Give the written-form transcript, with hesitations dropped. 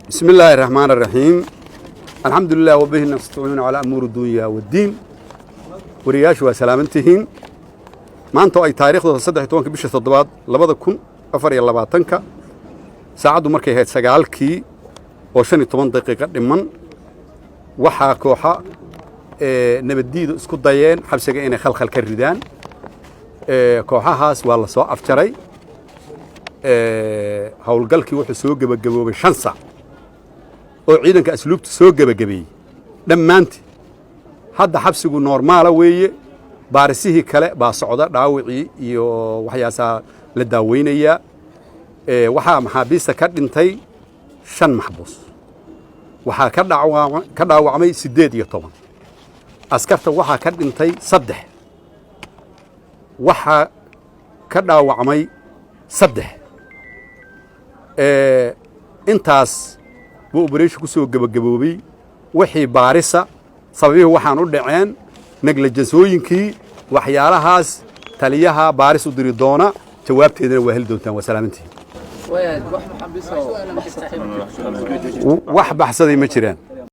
بسم الله الرحمن الرحيم، الحمد لله وبه نستعين على أمور الدنيا والدين. Wariyaashu waa salaamantihiin. Maanta oo ay taariikhdooda 13-ka bisha toddobaad 2024-ka, saacaddu markay ahayd 9-kii oo 15 daqiiqo dhiman, waxaa kooxa nabaddiidu isku dayeen xabsiga inay khalkhal ka ridaan. Kooxahaas waa la soo afjaray. Howlgalkii wuxuu soo gebagaboobay 5 sac oo ciidanka asluubta soo gebagabeeyey dhammaantii. Hadda xabsigu normal weeye. Baarisihii kale baa socda, dhaawicii iyo waxyaasaa la daaweynayaa. Waxaa maxaabiista ka dhintay shan maxbuus, waxaa ka dhaawacmay 18. Askarta waxaa ka dhintay saddex, waxaa ka dhaawacmay saddex. Intaas buu operation ku soo gebagaboobay. Wixii baarisa, sababihii waxaan u dhaceen, negligence-ooyinkii, waxyaalahaas taliyaha baaris u diri doona, jawaabteedana waa heli doontaan. Waa salaamantihi. Wax baxsaday ma jiraan.